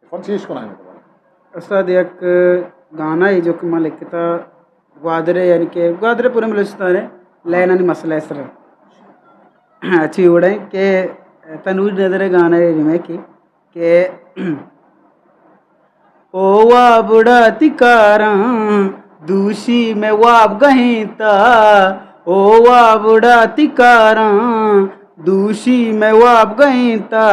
عرفان چیش کنائیں؟ استاد، یک گانا ہے جو کہ ما لکھتا گوادر، یعنی کہ گوادر پورے بلوچستان ہے، لائنانی مسئلہ ہے سر۔ اچھی وڑے کہ تنویر نظر گانا ہے ریمیک کی کہ او وابڑا تئی کاراں، دوشی مئے واب گہینتا۔ او وابڑا تئی کاراں، دوشی مئے واب گہینتا۔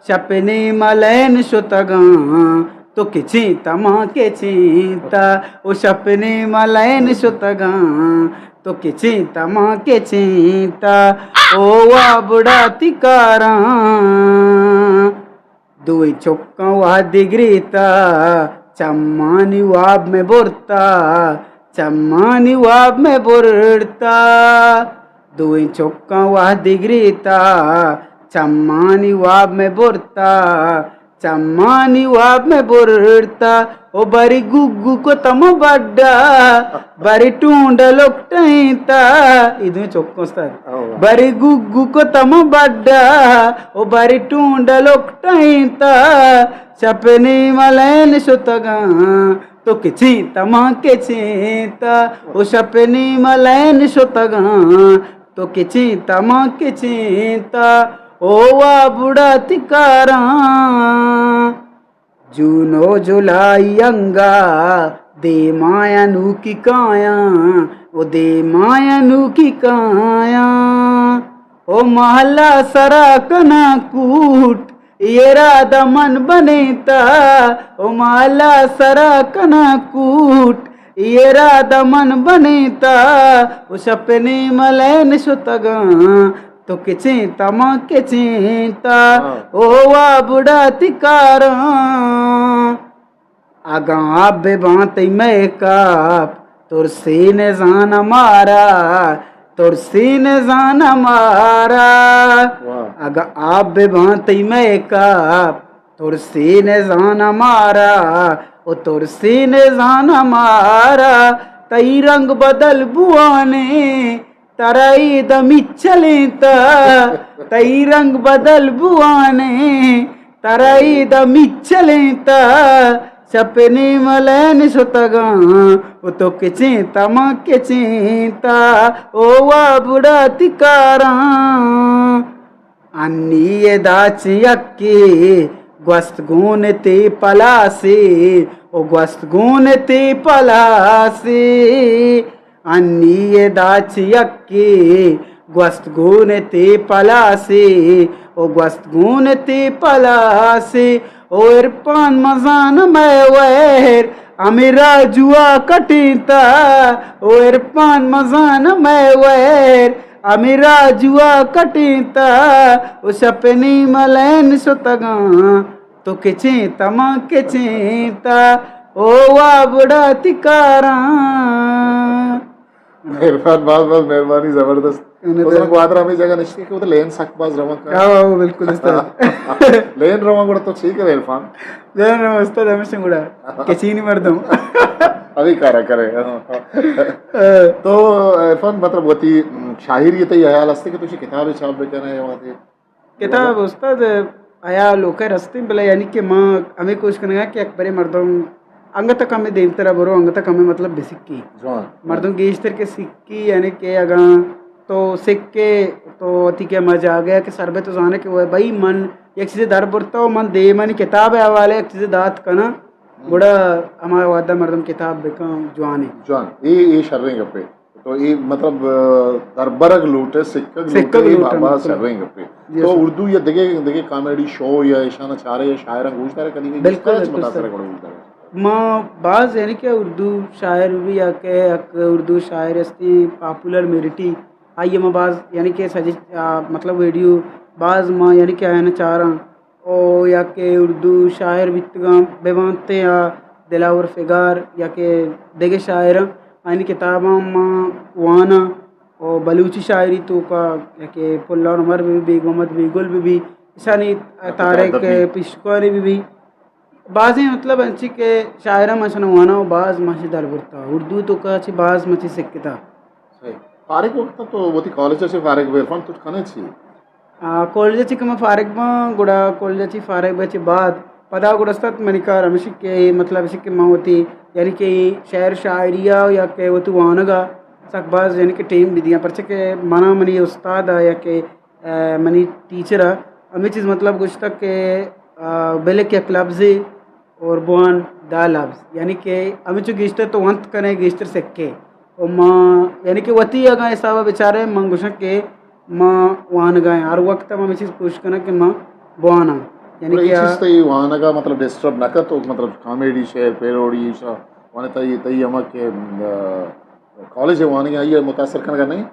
شپ ءِ نیمہ لین شتگاں، تو کچینتا ما کچینتا۔ او شپ ءِ نیمہ لین شتگاں، تو کچینتا ما کچینتا۔ او وابڑا تئی کاراں۔ دوئیں چکاں وہدے گریتا، چمانی واب مئے برتا، چمانی واب مئے برتا۔ دوئیں چکاں وہدے گریتا، چمانی واب مئے برتا، چمانی واب مئے برتا۔ او بری گگو کتم بڈا، بری ٹونڈ لکٹینتا۔ اے دوئیں چک استاد۔ او واہ۔ بری گگو کتم بڈا، او بری ٹونڈ لکٹینتا۔ شپ ءِ نیمہ لین شتگاں، تو کچینتا ما کچینتا۔ او شپ ءِ نیمہ لین شتگاں، تو کچینتا ما کچینتا۔ او وابڑا تئی کاراں۔ جون و جولائی انگا دیما یا نوکی کایاں، او دیما یا نوکی کایاں۔ او محلہ سرا کناں کوٹ، اے ارادہ من بنینتا۔ او محلہ سرا کناں کوٹ، اے ارادہ من بنینتا۔ او شپ ءِ نیمہ لین شتگاں، تو کچینتا ما کچینتا۔ ہاں۔ او وابڑا تئی کاراں۔ اگاں آپ بہ باں تئی میک اپ، ترسی نزاناں مارا، ترسی نزاناں مارا۔ واہ۔ اگاں آپ بہ باں تئی میک اپ، ترسی نزاناں مارا، او ترسی نزاناں مارا۔ تئی رنگ بدل بوانے، ترا اے دم چلینتا۔ تئی رنگ بدل بوانے، ترا اے دم چلینتا۔ شپ ءِ نیمہ لین شتگاں، او تو کچینتا ما کچینتا۔ او وابڑا تئی کاراں۔ انی ادا چہ یکے گوست گون تے پلاسے، او گوست گون تے پلاسے۔ انی ادا چہ یکے گوست گون تے پلاسے، او گوست گون تے پلاسے۔ او عرفان مزان مئے ویر، ہمے راجوا کٹینتا۔ او عرفان مزان مئے ویر، ہمے راجوا کٹینتا۔ او شپ ءِ نیمہ لین شتگاں، تو کچینتا ما کچینتا۔ او وابڑا تئی کاراں۔ عرفان، باز باز مہربانی، زبردست۔ انت۔ مثلاً گوادر ہمے جگہ نشتے کہ وہ تو لین سک باز رواں کا۔ ہاں، ہاں، بالکل استاد۔ لین رواں گڑا تو ٹھیک ہے عرفان۔ لین رواں استاد ہمیشہ گڑا۔ کچینی مردم۔ ابھی کارا کرے۔ تو عرفان، مطلب، وتی شاعری تئی حیال ہستے کہ تو چی کتاب چھاپ بکنے یا وہاں؟ کتاب استاد، آیا لوکئے رستیں، بلے یعنی کہ ما ہمے کوشش کنگا کہ یک برے مردم انگت کمے دیمترا برو، انگت کمے مطلب بسکی۔ جوان۔ مردم گیشتر کہ سکی، یعنی کہ اگاں تو سکے تو وتی کہ ہما جاگہ کہ سر بے تو زانے کہ وہ بھئی من یک چیزے در برتا و من دے منی کتاب حوالے یک چیزے دات کنا، ہم۔ گڑا ہما وعدہ مردم کتاب بکن جوانے۔ جوان، اے، اے شریں گپے۔ تو اے مطلب، آ، دربرگ لوٹے، سکگ لوٹے، سکگ اے لوٹے، با-، باز مطلب۔ شریں گپے۔ جی تو سر۔ اردو یا دگہ، دگہ کامیڈی شو یا ایشانا چارے یا شاعراں گوش دارے کدی؟ بالکل، بالکل گوش متاثر سر۔ ہے گوش دارے؟ ما باز یعنی کہ اردو شاعر بھی یا کہ یک اردو شاعر ہستی پاپولر میرٹی، آئی ما باز یعنی کہ سجے-، آ، مطلب ویڈیو باز ما یعنی کہ آیانا چاراں۔ او یا کہ اردو شاعر بیتگاں بہ بانتے آ دلاور فگار یا کہ دگہ شاعراں، آیانی کتاباں ما واناں۔ او بلوچی شاعری توکا یا کہ پلان عمر بہ بی، بیگ محمد بیگل بہ بی، اشانی طارق طارق ادبی۔ پشکوانی بہ بی، بازیں مطلب انچی کہ شاعراں ما اشانا واناں و باز ما اشی در برتا۔ اردو توکا چی باز ما چی سکتا۔ صحیح۔ فارغ وقت تو وتی کالج سے فارغ بے عرفان تو کنے چی؟ آ، کالج چی کہ من فارغ باں، گڑا کالج چی فارغ بے چی بعد پدا گڑا است ات منی کار ہمیشی کہ مطلب ایشی کہ من وتی یعنی کہ شعر شاعری ءَ یا کہ وتی وانگ ءَ سک باز یعنی کہ ٹیم بدیاں، پرچہ کہ منا منی استاد ءَ یا کہ، آ، منی ٹیچر ءَ ہمے چیز مطلب گوشتگ کہ، آ، بلک یک لفظے اور بوان دہ لفظ، یعنی کہ ہمینچو گیشتر تو ونت کنے، گیشتر سکے۔ و ما یعنی کہ وتی اگاں حساب ءَ بچارے، من گوشاں کہ ما وانگا ہیں، ہر وقت ما ہمے چیز کوشش کناں کہ ما بواناں۔ یعنی گڑا اے کہ آ چیز تئی وانگا مطلب ڈسٹرب نہ کت؟ تو مطلب کامیڈی شعر، پیروڈی ایشا وانتا، تئی، تئی ہما کہ، آ، کالج ءِ وانگ ءَ آئی ءَ متاثر کنگا نہیں؟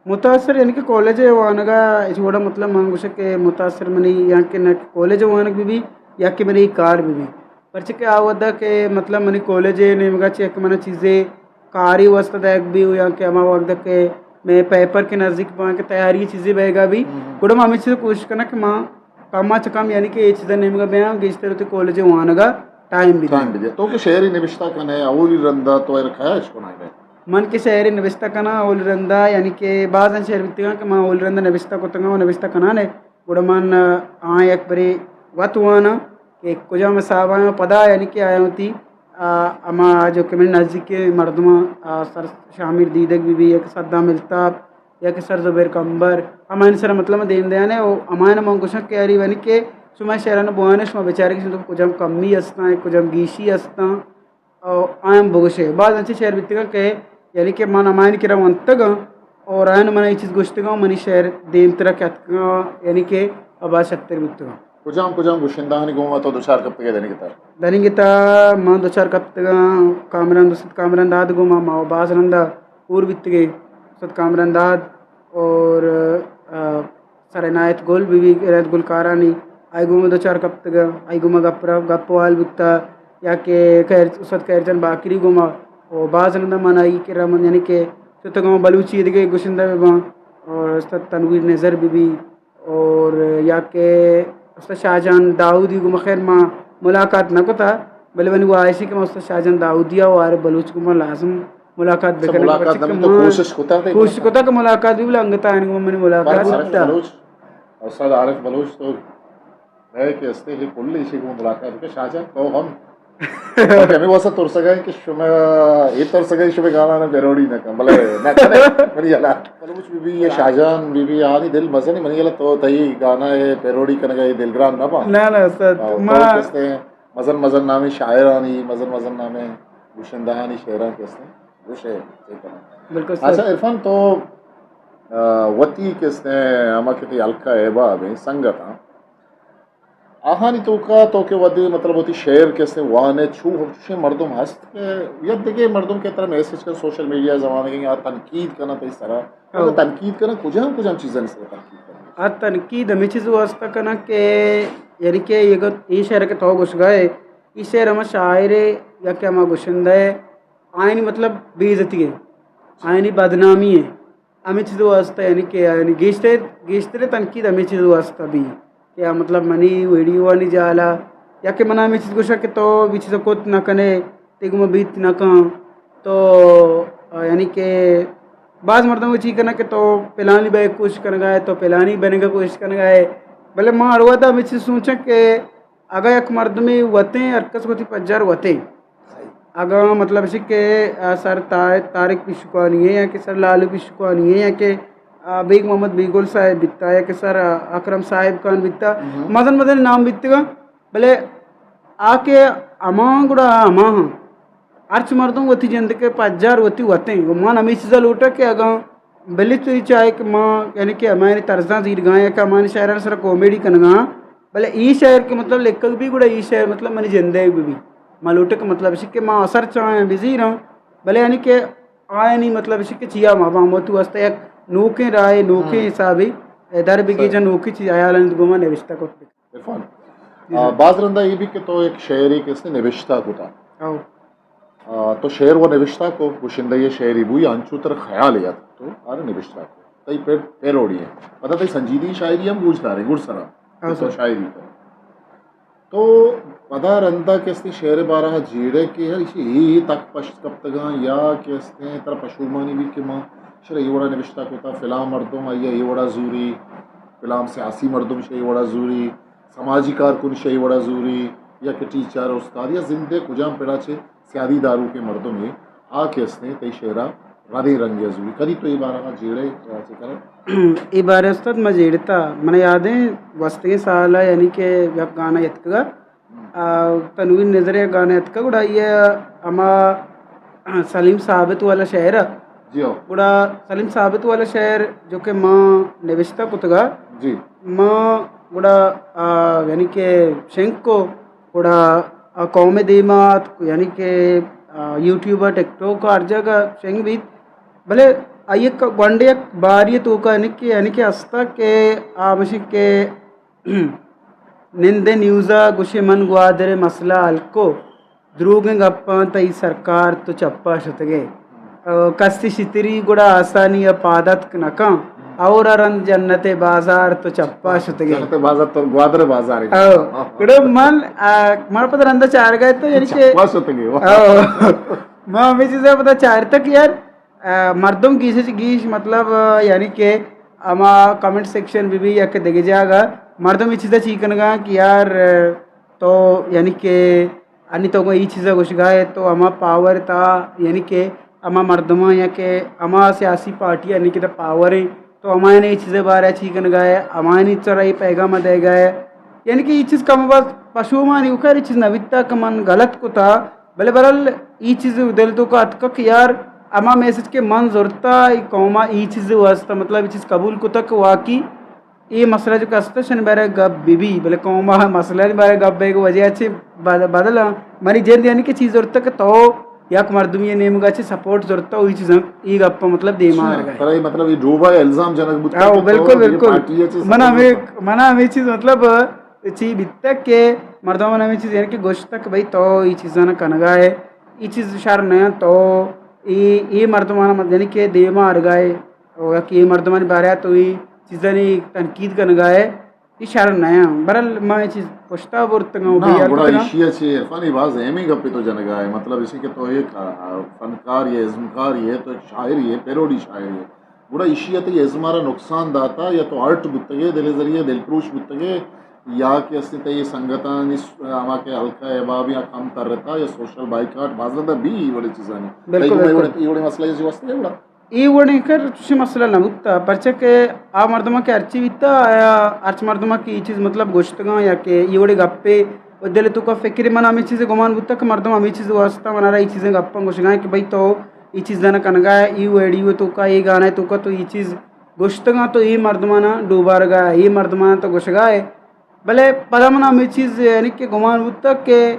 متاثر یعنی کہ کالج ءِ وانگ ءَ اچ وڑا مطلب من گوشاں کہ متاثر منی یا کہ نہ کالج ءِ وانگ بہ بی یا کہ منی کار بہ بی۔ پرچہ کہ آ وھدا کہ مطلب منی کالج ءِ نیمگا چہ کہ منا چیزے کاری واسطہ دئیگ بی یا کہ ہما وھدا کہ مئے پیپر کہ نزیک باں کہ تیاری چیزے بئیگا بی، ہم۔ گڑا ما ہمے چیز کوشش کناں کہ ما کم ءَ چہ کم یعنی کہ اے چیزا نیمگا بیاں، گیشتر وتی کالج ءِ وانگ ءَ ٹائم بدیاں۔ ٹائم بدیاں۔ تو کہ شعرے نبشتہ کنئے، اولی رندا تو ایر کئیا اش کنائے؟ من کہ شعرے نبشتہ کناں، اولی رندا یعنی کہ بازیں شعر بیتگاں کہ من اولی رندا نبشتہ کتگاں و نبشتہ کنان ءَ، گڑا من آں یک برے وت واناں کہ کجام حساب ءَ آیاں، پدا یعنی کہ آیاں وتی، آ، ہما جو کہ منی نزیکیں مردماں، آ، سر شامیر دیدگ بہ بی، یک صدام الطاف، یا کہ سر زبیر کمبر، ہمایانی سرا مطلب من دیم دیان ءَ و ہمایان من گوشاں کہ یاری یعنی کہ شما شعران بوان ءَ، شما بچارے کہ شما تو کجام کمی ہستاں، کجام گیشی ہستاں، او آیاں بگوشے۔ باز انچیں شعر بیتگاں کہ یعنی کہ من ہمایانی کرا ونتگاں اور آیاں من اے چیز گوشتگاں، منی شعر دیمترا کہ اتکگاں، یعنی کہ باز شرتر بیتگاں۔ کجام کجام گشندہانی گوما تو دچار کپتگے دنیگتا؟ دنیگتا من دچار کپتگاں کامران، استاد کامران داد گوما، ما باز رندا ہور بیتگیں استاد کامران داد اور، آ، سر عنایت گل بہ بی، عنایت گل کارانی، آئی گوما دچار کپتگاں، آئی گوما گپ را، گپ وال بوتا، یا کہ خیر، استاد خیر جان باقری گوما، او باز رندا من آئی کرا من یعنی کہ شتگاں، بلوچی دگہ گشندہ بہ باں، اور استاد تنویر نظر بہ بی، اور یا کہ استاد شاہ جان داؤدی گوما خیر ما ملاقات نہ کتا، بلے منی واہشی کہ ما استاد شاہ جان داؤدی ءَ و عارف بلوچ گوما لازم ملاقات اچھا، بکنیں، ملاقات پرچہ نہ کہ بی تو ما کوشش کتا تھے؟ کوشش کتا کہ ملاقات بی، بلے انگتا آیانی گوما منی ملاقات عارف بوتا۔ بلوچ، استاد عارف بلوچ تو ہے کہ استے ہی کل ایشی گوما ملاقات کہ شاہ جان تو ہم کہ ہمے واسطہ ترسگا کہ شما اے ترسگا شما گانا نہ پیروڈی نہ کن، بلے نہ کنے، بلے یلا بلوچ بہ بی، یہ شاہ جان بہ بی، آنی دل مزنی منی یلا تو تئی گانا ہے پیروڈی کنگا، یہ دلگران نہ با۔ نہ، نہ، استاد، آ، ما تو کستے مزن مزن نامی شاعرانی، مزن مزن نامی گشندہانی شعران کستے گوشے، ٹھیک ہے۔ بالکل، اچھا، استاد۔ عرفان تو، آ، وتی کستے ہما کہ تئی حلقہ احباب ہیں، سنگت ہاں۔ آہانی توکا تو کہ وھدے مطلب وتی شعر کہ استے وانے، چو ہمچوشیں مردم ہست کہ یا دگہ مردم کہ ترا میسج کن سوشل میڈیا زمانگ یا تنقید کنا تئی سرا، او۔ اگہ تنقید کنا کجام کجام چیزانی سرا تنقید کنا؟ آ تنقید ہمے چیز واسطہ کنا کہ یعنی کہ یہ گو-، یہ شعر کہ تو گوشگا ہے، یہ شعر ہما شاعر ہے یا کہ ہما گشندہ ہے، آئینی مطلب بے عزتی ہے، آئینی بدنامی ہے۔ ہمے چیز واسطہ یعنی کہ یعنی گیشتر، گیشتر تنقید ہمے چیز واسطہ بی کہ آ مطلب منی ویڈیو آنی جالا یا کہ منا ہمے چیز گوشا کہ تو بھی چیز کت نہ کنے، تے گما بیت نہ کن۔ تو، آ، یعنی کہ باز مردم چی کنا کہ تو پلانی بے کوشش کنگا ہے، تو پلانی بنگا کوشش کنگا ہے۔ بلے ما ہر وقت ہمے چیز سوچاں کہ اگاں یک مردمے وتیں، ہر کس وتی پجار وتیں۔ اگاں مطلب اش کہ، آ، سر تا-، طارق پیشکوانی ہے یا کہ سر لالو پیشکوانی ہے یا کہ، آ، بیگ محمد بیگل صاحب بیتا یا کہ سر، آ، اکرم صاحب خان بیتا، مزن مزن نام بیتگا، بلے آ کہ ہما گڑا ہما ہاں۔ ہرچ مردم وتی جند کے پجار وتی وتیں۔ و من ہمے چیزا لوٹا کہ اگاں بلے تو چاہے کہ ما، یعنی کہ ہمانی طرزاں زیرگاں یا کہ ہمانی شاعرانی سرا کامیڈی کنگاں، بلے ای شاعر کہ مطلب لکھگ بھی گڑا ای شاعر مطلب منی جندے بھی بھی۔ ما لوٹے کہ مطلب اش کہ ما اثر چاہیں بزیراں، بلے یعنی کہ آیانی مطلب اش کہ چیا ما با ہم تو واسطہ یک نوکیں رائے، نوکیں حسابی در بگی جن نوکیں چیز حیال اند گوما نوشتہ کت۔ عرفان، جی آ، سر۔ باز رندا یہ بھی کہ تو ایک شعری کس نے نوشتہ کتا۔ او۔ آ، تو شعر و نوشتہ کو، گشندہ یہ شعری بوئی، انچو تر خیال یاد تو آر نوشتہ کو۔ تئی پہ-، پیروڈی ہے۔ پتہ تئی سنجیدگی شاعری ہم گوش دارے، گڑ سرا۔ ہاں تو سر۔ شاعری کو۔ تو پدا رندا کس نے شعر بارہ جیڑے کہ یار، اسی ہی تک پشت کپتگاں یا کس نے تر پشومانی بھی کہ ما شر یہ وڑا نوشتہ کتا، فلاں مردم آئی یہ وڑا زوری، فلاں سیاسی مردم شے یہ وڑا زوری، سماجی کارکن شے یہ وڑا زوری، یا کہ ٹیچر، استاد یا زند ءِ کجام پڑا چہ سیادی داروکیں مردمے آ کہ استیں تئی شعرا ردیں رنگے ءَ زوری۔ کدی تو اے بارہ ءَ جیڑے چہ کرے؟ اے بارہ استاد ما جیڑتا، من یادیں گوستگیں سال ءَ یعنی کہ یک گانا اتکگا، آ، تنویر نظر ءِ گانا اتکگ، گڑا آئی ءَ ہما سلیم ثابت والا شعر ءَ۔ جی ہو۔ گڑا سلیم ثابت والا شعر جو کہ ما نوشتہ کتگا، جی۔ ما گڑا، آ، یعنی کہ شنگ کو، گڑا آ قوم ءِ دیما ات، یعنی کہ، آ، یوٹیوب ءَ، ٹک ٹاک ءَ، ہر جاگہ شنگ بیت۔ بلے آئی ءِ ک-، گونڈے یک باری ءِ توکا یعنی کہ، یعنی کہ ہستا کہ آ مشی کہ نند ءِ نیوز ءَ گوشے من گوادر ءِ مسئلہ حل کو، دروگیں گپاں تئی سرکار تو چپا شتگے۔ او کستی شتری گڑا آسانی ءَ پاد اتک نہ کن۔ اور رند جنت ءِ بازار تو چپا شتگے۔ جنت ءِ بازار تو گوادر ءِ بازار ئے۔ او، گڑا من، آ، من پدا رندا چارگا تو یعنی کہ چپا شتگے، واہ۔ او، ما ہمے چیزا پدا چارتگ یار، آ، مردم گیش چہ گیش مطلب، آ، یعنی کہ ہما کمنٹ سیکشن بہ بی یا کہ دگہ جاگہ مردم اے چیزا چی کنگا کہ یار، آ، تو یعنی کہ انی تو گوں اے چیزا گوشگا ئے، تو ہما پاور تا، یعنی کہ ہما مردماں یا کہ ہما سیاسی پارٹی یعنی کہ تا پاور ایں، تو ہمایانی اے چیزے بارے چی کنگا ئے، ہمایانی سرا اے پیغام دئیگا ئے۔ یعنی کہ اے چیز کم باز پشومانی، او خیر اے چیز نہ بیتا کہ من غلط کتا، بلے بہرحال اے چیز دل توکا اتکا کہ یار ہما میسج کہ من زرتا اے قوما اے چیز واسطہ، مطلب اے چیز قبول کتا کہ واقعی اے مسئلہ جو کہ است، اشانی بارے گپ بہ بی، بلے قوم ءِ مسئلہ ءِ بارے گپ بیگ ءِ وجہ چہ بد-، بدل آں۔ منی جند یعنی کہ چیز زرتگ کہ تو یک مردمی ءِ نیمگا چہ سپورٹ زرتگ، اے چیزاں، اے گپ مطلب دیما آرگ ءَ۔ ترا اے مطلب اے ڈوبا الزام جنگ بوتگ ہاں، کہ تو بالکل، اے بالکل۔ پارٹی ءَ چہ من سپورٹ ہمے، زرتگ۔ من ہمے چیز مطلب چی بیتگ کہ مردم من ہمے چیز یعنی کہ گوشتگ کہ بھئی تو اے چیزاں کنگا ئے، اے چیز شر نہ انت، تو اے، اے مردماں یعنی کہ دیما آرگا ئے۔ او یکے اے مردمانی بارہ ءَ تو اے چیزانی تنقید کنگا ئے، اے شر نہ انت۔ بہرحال ما اے چیز پشتا برتگاں و نا، بے ہیال گڑا کتگاں۔ ایشی ءَ چہ عرفان اے باز اہمیں گپے تو جنگا ئے، مطلب ایشی کہ تو یک، آ، آ، فنکار یے، ازمکار یے، تو یک شاعر یے، پیروڈی شاعر یے۔ گڑا ایشی ءَ تئی ازم ءَ را نقصان داتا یا تو ہرٹ بوتگے، دل ءِ ذریعہ دلپروش بوتگے، یا کہ استیں تئی سنگتانی س-، ہما کہ حلقہ احباب یا کم ترتا یا سوشل بائیکاٹ باز زیادہ بی اے وڑیں چیزانی۔ بالکل، تئی گوما اے بالکل۔ وڑیں، اے وڑیں مسئلہ اے چیز واسطے گڑا؟ اے وڑیں کر چوشیں مسئلہ نہ بوتا، پرچا کہ آ مردماں کہ ہرچی بیتا، آیا ہرچ مردماں کہ اے چیز مطلب گوشتگاں یا کہ اے وڑیں گپے و دل ءِ توکا فکرے، من ہمے چیزے گمان بوتا کہ مردم ہمے چیز واسطہ منارا اے چیزیں گپاں گوشگا انت کہ بھئی تو اے چیزاں کنگا ئے، اے ویڈیو ءِ توکا، اے گانا ءِ توکا تو اے چیز گوشتگاں، تو اے مردماناں ڈوبارگا ئے، اے مردماناں تو گوشگا ئے۔ بلے پدا من ہمے چیز یعنی کہ گمان بوتا کہ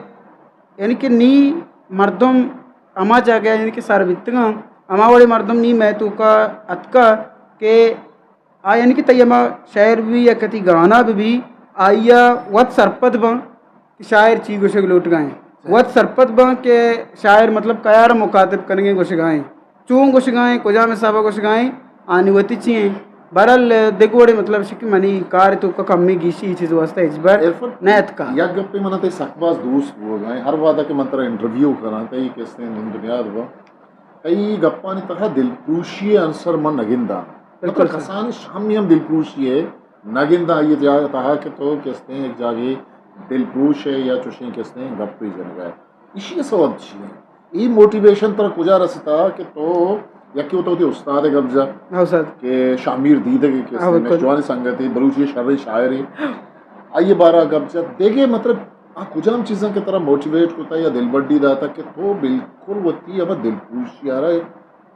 یعنی کہ نی مردم ہما جاگہ یعنی کہ سر بیتگاں، ہما وڑیں مردم نی مئے توکا اتکا کہ آ یعنی کہ تئی ہما شعر بہ بی یا کہ تئی گانا بہ بی، آئی ءَ وت سرپد باں کہ شاعر چی گوشگ لوٹگا ایں۔ وت سرپد باں کہ شاعر مطلب کیار مخاطب کنگیں گوشگا ایں۔ چون گوشگا ایں، کجام حسابا گوشگا ایں، آنی وتی چی ایں۔ بہرحال دگہ وڑے مطلب شی کہ منی کار توکا کمی گیشی اے چیز واسطہ ہچبر عرفان، نہ اتکا۔ یک گپے منا تئی سک باز دوست بوگا ایں۔ ہر وہدا کہ من ترا انٹرویو کراں، تئی کستیں نند نیاد با، تئی گپانی تہا دلپروشی ءِ عنصر من نہ گنداں۔ بالکل مطلب سر۔ کسانیں شامی ہم دلپروشی ءَ نہ گنداں، آئی ءِ تہا کہ تو کستیں یک جاگے دلپروش ئے یا چوشیں کستیں گپے جنگا ئے۔ ایشی ءِ سبب چی انت؟ اے موٹیویشن ترا کجا رستا کہ تو یکے وتا وتی استاد ءِ گپ جا ہاں استاد۔ کہ شاہ میر دیدگ ءِ کستیں ہاں، بالکل۔ مئے جوانیں سنگتے، بلوچی ءِ شریں شاعرے، آئی ءِ بارہ ءَ گپ جا، دگہ مطلب آ کجام چیزاں کہ ترا موٹیویٹ کتا یا دلبڈی داتا کہ تو بالکل وتی ہما دلپروشی ءَ را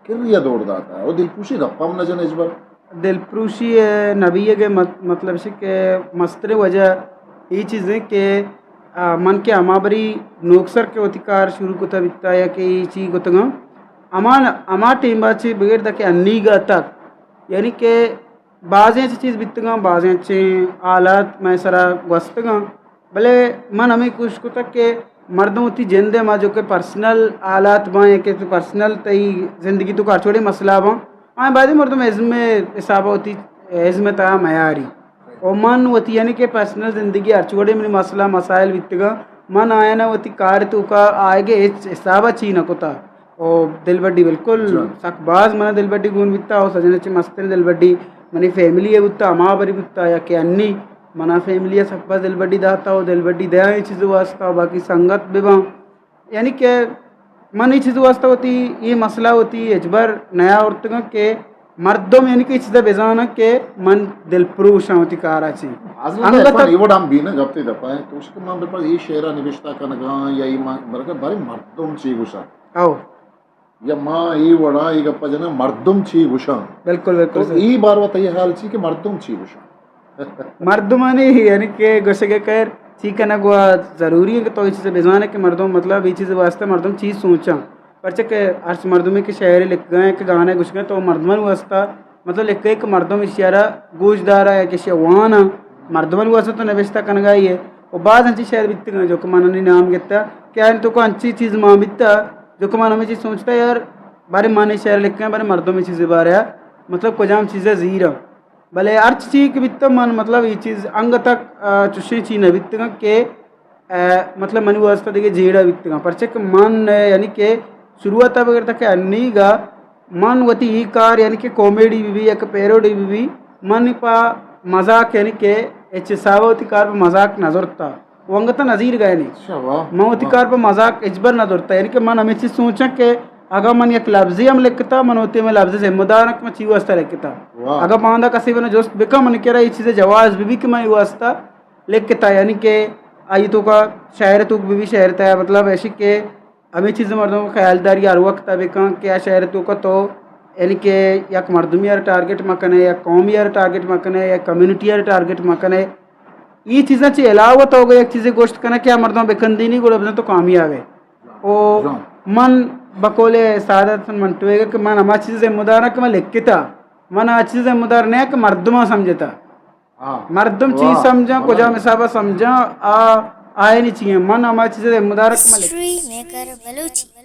کرّی ءَ دور داتا، او دلپروشی گپاں ہم نہ جن ہچبر۔ دلپروشی ءِ نہ بیگ ءِ مت-، مطلب اش کہ مستریں وجہ اے چیز انت کہ، آ، من کہ ہما بری نوکسر کہ وتی کار شروع کتا بیتا یا کہ اے چی کتگاں، ہما، ہما ٹیم ءَ چہ بگر داں کہ انیگا تک، یعنی کہ بازیں چہ چیز بیتگاں، بازیں چہ حالات مئے سرا گوستگاں۔ بلے من ہمے کوشش کتگ کہ مردم وتی جند ءِ ما جو کہ پرسنل حالات باں یا کہ پرسنل تئی زندگی توکا ہرچ وڑیں مسئلہ باں، آں باید مردم ازم ءِ حساب ءَ وتی ازم ءِ تہا میاری۔ و من وتی یعنی کہ پرسنل زندگی ہرچ وڑیں منی مسئلہ مسائل بیتگاں، من آیانا وتی کار توکا آئیگ ءِ ہچ حساب ءَ چی نہ کتا۔ او دلبڈی بالکل جان۔ سک باز منا دلبڈی گون بیتا، او سجن ءَ چہ مستریں دلبڈی منی فیملی ءِ بوتا، ہما بری بوتا یا کہ انی منا فیملی ءَ سک باز دلبڈی داتا و دلبڈی دیاں اے چیز واسطہ، و باقی سنگت بہ باں۔ یعنی کہ من اے چیز واسطہ وتی اے مسئلہ وتی ہچبر نیا آورتگاں کہ مردم یعنی کہ اے چیزا بزاناں کہ من دلپروشاں وتی کارا چی۔ اصل انگت عرفان، اے وڑ ہم بی نا گپتے دپا ہے، تو اس کہ من بپر اے شعرا نبشتہ کنگاں یا اے من، بلکہ بارے مردم چی گوشاں۔ او۔ یا ما اے وڑا اے گپا جناں مردم چی گوشاں۔ بالکل، بالکل تو صحیح۔ اے باروا تئی حال چی کہ مردم چی گوشاں؟ مردمانی یعنی کہ گوشگ ءِ خیر چی کنگ وا ضروری ہے کہ تو اے چیز بزانے کہ مردم مطلب اے چیز واسطہ مردم چی سوچاں۔ پرچہ کہ ہرچ مردمے کہ شعرے لکھگا ہے کہ گانے گوشگا ہے تو مردمانی واسطہ مطلب لکھے کہ مردم اشیارا گوش دارا یا کہ اشیا وانا، مردمانی واسطہ تو نبشتہ کنگا ہی ہے۔ و بعض انچی شعر بیتگاں جو کہ من انی نام گتا کہ آئین تو کو انچی چیز مان بیتا جو کہ من ہمیں چیز سوچتا یار بارے من اے شعر لکھاں بارے مردم اے چیز بارے مطلب کجام چیز زیرا۔ بلے ہرچ چی کہ بیتہ من مطلب اے چیز انگت تک، آ، چشیں چی نہ بیتگاں کہ، آ، مطلب منی واسطہ دگہ جیڑہ بیتگاں۔ پرچہ کہ من، آ، یعنی کہ شروعات ءَ بگر تک انیگا من وتی اے کار یعنی کہ کامیڈی بہ بی یا کہ پیروڈی بہ بی، من پہ مذاق یعنی کہ ہچ حساب ءَ وتی کار پہ مذاق نہ زرتا۔ و انگت نظیر گئے نے۔ اچھا، واہ، من وتی واہ۔ کار پہ مذاق ہچبر نہ زرتا۔ یعنی کہ من ہمے چیز سوچاں کہ اگاں من یک لفظے ہم لکھتا، من وتی ہمے لفظ ذمہ دار آں کہ من چی واسطہ لکھتا۔ واہ۔ اگاں باندا کسے منا جست بکن، من کرا اے چیز جواز بہ بی کہ من اے واسطہ لکھتا، یعنی کہ آئی توکا شاعر توک بہ بی، شاعر تا مطلب ایشی کہ ہمے چیز مردم خیالداری ہر وقت بکن کہ آ شاعر توکا تو یعنی کہ یک مردمی ہر ٹارگٹ مکنے، یک قومی ہر ٹارگٹ مکنے، یک کمیونٹی ہر ٹارگٹ مکنے۔ اے چیزاں چہ علاوہ تو اگہ یک چیزے گوشت کنئے کہ آ مردم بکندینی گڑا بزاں تو کامیاب ئے۔ او جان۔ من بقول سعادت حسن منٹو ئیگ کہ من ہما چیز ذمہ دار آں کہ من لکھتا، من آ چیز ذمہ دار نہ آں کہ مردماں سمجھتا۔ ہاں۔ مردم چی واہ، سمجھاں، واہ۔ کجام حسابا سمجھاں، آ آئینی چی ہیں۔ من ہما چیز ذمہ دار آں کہ من لکھ- ہسٹری میکر بلوچی۔